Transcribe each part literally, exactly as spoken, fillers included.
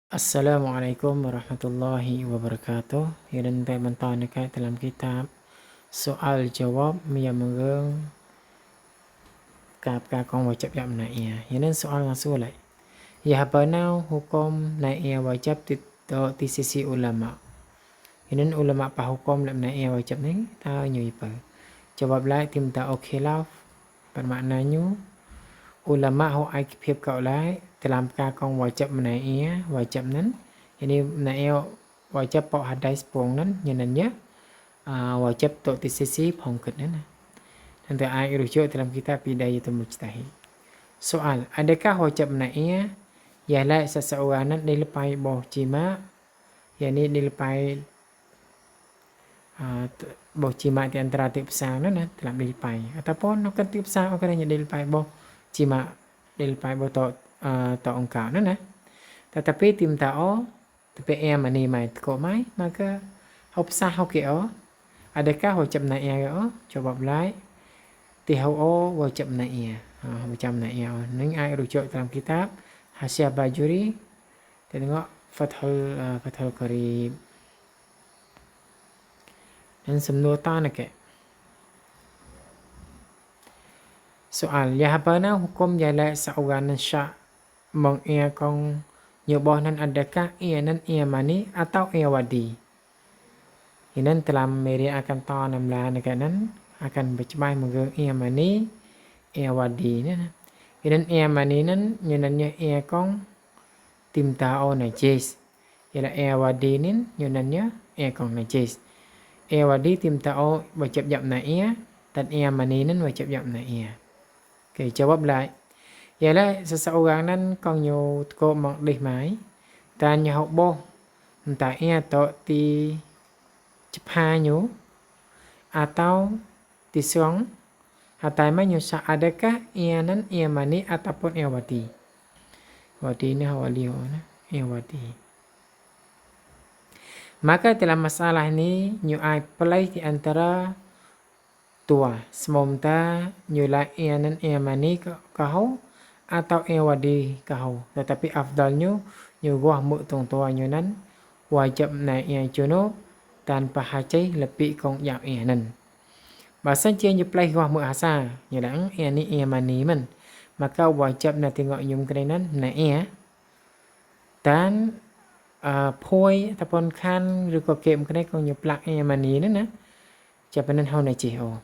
Assalamualaikum warahmatullahi wabarakatuh. Inoe ta mantau neka dalam kitab soal jawab mia mengeng kap ka kong wajib yap na ia. Inoe soal ngasu lai. Ya haba nau hukum na ia wajib ti, to ti sisi ulama. Inoe ulama pa hukum lep na ia wajib ni ta nyui pa. Jawab lai tim ta o khilaf. Bermakna nyu ulama ho ai kipip kau lai dalam ka kong wajib mena ia wajib nen. Ini mena ia wajib pok hadai sepung nen nyenan ya. Ah, wajib tok ti sisi pongket nen. Nanti ai rujuk dalam kitab Bidayatul Mujtahid. Soal, adakah wajib mena ia? Ya lai seseorang nen dilepai boh jima. Ya ni dilepai ah, t-, boh jima ti antara ti pesang nana dalam dilepai. Ataupun nukan ti pesang oka nanya dilepai boh jima dilepai boh to, ah, to engkau nana. Tetapi tim ta o, tapi ia mani mai teko mai, maka hau pesang hau ke o. Adakah wajib na ia ke o? Jawab lai. Ti hau o wajib na ia. Ha, wajib na ia o. Ning ai rujuk dalam kitab Hasyiah Bajuri. Kita tengok Fathul, ah, Fathul Qarib. Nen semnua ta neke. Soal, ya haba nau hukum ya lai seorang nen syak mong ia kong nyu boh nen adakah ia nen ia mani atau ia wadi. Inoe dalam meri akan ta nem la neke nen akan bercebai mengeng ia mani, ia wadi nen. Inoe ia mani nen nyenan ya ia kong tim ta o najis. Ia lai ia wadi nen nyenan ya ia kong najis. Ia wadi tim ta o wajib yap na ia, tan ia mani nen wajib yap na ia. Oke, jawab lai. Ya lai seseorang nen kong nyu teko mong dih mai. Tan nyu hau boh. Mta ia to ti cepa nyu. Atau ti song. Hatai mai nyu sa adakah ia nen ia mani ataupun ia wadi. Wadi ni hau wadi ho na. Ia wadi. Maka dalam masalah ni nyu ai pelai ti antara tua, semom ta nyu lai ia nen ia mani ka, ka hau, atau ia wadi ka hau. Tetapi afdal nyu, nyu guah muk tung tua nyu nen, wajib na ia junub, tanpa hacai lepi kong yau ia nen. Basan cia nyu pelai guah muk hasa, nyu lai ia ni ia mani men. Maka wajib na tingok yum kene nen, na ia. Dan, ah, poi ataupun kan ruko ke mkene kong nyu plak ia mani nana. Jap nen hau najis o.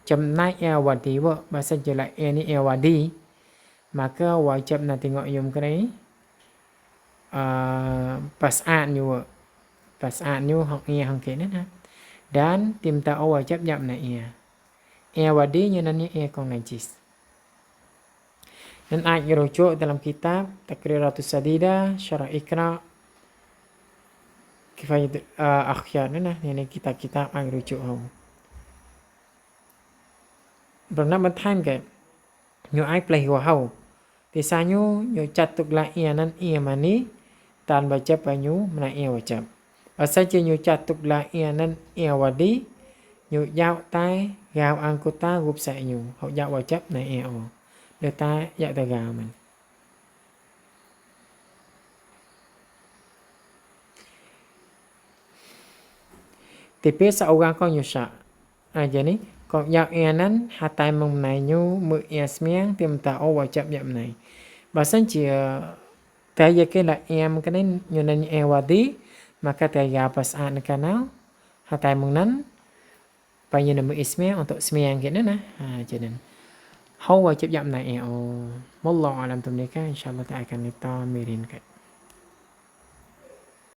Jap nai ia wadi wa, basan jela ia ni ia wadi. Maka wajib na tingok yum kene. Ah, pas a nyu wa. Pas a nyu hong ia hong ke nana. Dan tim ta o wajib jap na ia. Ia wadi nyu nani ia kong najis. Nen ai rujuk dalam kitab Taqriratus Sadida, Syarah Iqra, Kifayatul, eh, Akhyar, nen, nah, ini kitab-kitab ai rujuk hau. Berna menthai ke, nyu ai pelai hua hau. Ti sa nyu, nyu catuk la ia nen ia mani, tan wajib ba nyu mena ia wajib. Asal cia nyu catuk la ia nen ia wadi, nyu jau tai, gau angkuta gup sa nyu, hau jau wajib na ia o. Deta yak daga men. Tipi sa orang kong nyu sa. A, jadi, kong yak ia nan, hatai mung nai nyu, mu ia smiang, tim ta o wajib yak nai. Basan cia, ta yak ke la ia mung kene nyu nan ia wadi, maka ta ya pas a na kanau, hatai mung nan, pa nyu na mu ismiang, untuk smiang ke na na. Ha, jadi. Hau wajib yak nai ia o. Wallahu alam tumnika, insya Allah ta akan nita mirin ke.